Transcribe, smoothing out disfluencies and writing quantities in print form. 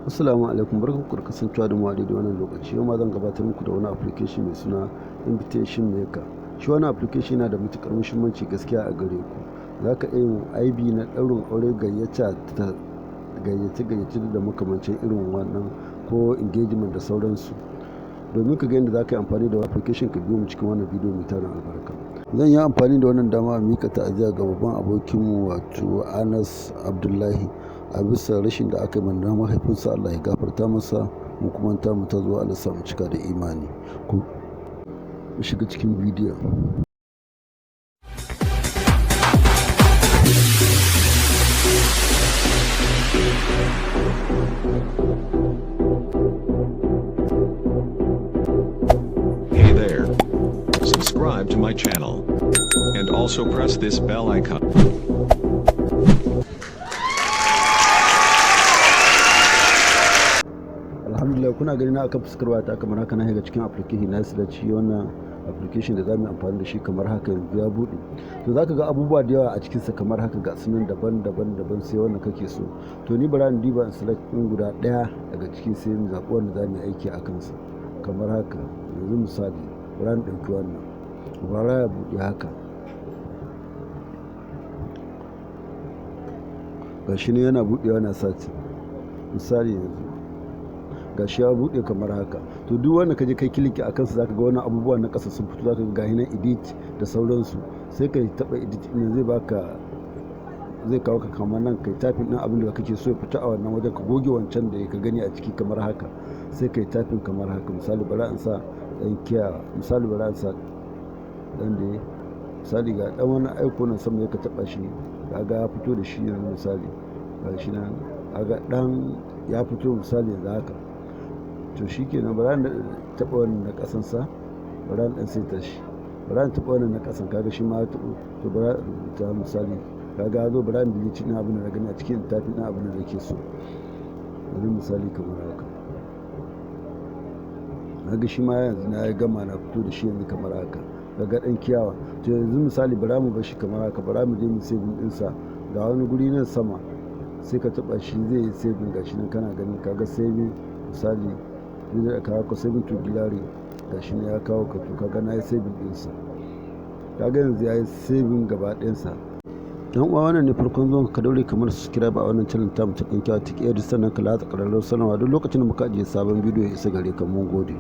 Assalamu alaikum, barkanku da kasancewa da mu a daidai wannan lokaci. Yau ma zan gabatar muku da wani application mai suna Invitation Maker. Shi wannan application yana da matuƙar muhimmanci gaskiya a gare ku. Za ka iya yin IB na ɗaurin aure, gayyata ta gayyace-gayyace da makamancin irin wannan ko engagement da sauransu. Domin ka ga yadda za ka yi amfani da application, ka biyo mu cikin wannan bidiyo mai tarin albarka. Zan yi amfani da wannan dama a miƙa ta'aziyya ga babban abokinmu, wato Anas Abdullahi, a bisa rashin da aka yi mana na mahaifinsa. Allah ya gafarta masa, mu kuma ta mu ta zo, Allah sa mu cika da imani. Ku shiga cikin bidiyon. Hey there. Subscribe to my channel. And also press this bell icon. Alhamdulillah, kuna gani na akan fuskar wata kamar haka. Na shiga cikin application na select wannan application da za mu yi amfani da shi kamar haka. Yanzu ya buɗe. To, za ka ga abubuwa da yawa a cikinsa kamar haka, ga sunan daban daban daban, sai wannan kake so. To, ni bara in diba in select ɗin guda ɗaya daga ciki, sai mu zaɓi wanda za mu yi aiki a kansa kamar haka. Yanzu misali, bara in ɗauki wannan, bara ya buɗe haka. Ga shi ne yana buɗewa na sati. Misali, yanzu gashi ya buɗe kamar haka. To, duk wanda ka je kai click a kansa, zaka ga wannan abubuwan na ƙasa sun fito. Zaka ga gahi nan edit da sauransu. Sai ka taɓa edit ɗin, zai baka, zai kawo ka kamar nan. Kai typing ɗin abin da kake so ya fita a wannan wajen, ka goge wancan da ka gani a ciki kamar haka. Sai kai typing kamar haka. Misali, bari in sa ɗan kiyawa. Misali, bari in sa ɗan da misali ga ɗan wani icon nan sama, ka taɓa shi, kaga ya fito da shi. Yanzu misali, ga shi nan, kaga ɗan ya fito misali yanzu haka. To, shi kenan. Bara na taɓa wannan na ƙasan sa, bara na ɗan saita shi, bara na taɓa wannan na ƙasan, kaga shi ma ya taɓo. To, bara rubuta misali, kaga ya zo. Bara na delete ɗin abin da na gani a cikin typing ɗin abin da nake so. Yanzu misali kamar haka, kaga shi ma yanzu na gama, na fito da shi yanzu kamar haka, kaga ɗan kiyawa. To, yanzu misali, bara mu bar shi kamar haka, bara mu je mu saving ɗinsa. Ga wani guri nan sama, sai ka taɓa shi, zai yi saving. Gashi nan kana gani, kaga saving. Misali, zai kawo ka saving to gallery. Gashi nan ya kawo ka. To, kaga na yi saving ɗinsa, kaga yanzu ya yi saving gaba ɗayansa. Dan uwa, wannan ne farkon zuwan ka, daure kamar subscribe a wannan channel ta mu ta Ɗan Kyawa Tech Edit, sannan ka latsa ƙararrawar sanarwa duk lokacin da muka ajiye sabon bidiyo ya isa gare ka. Mun gode.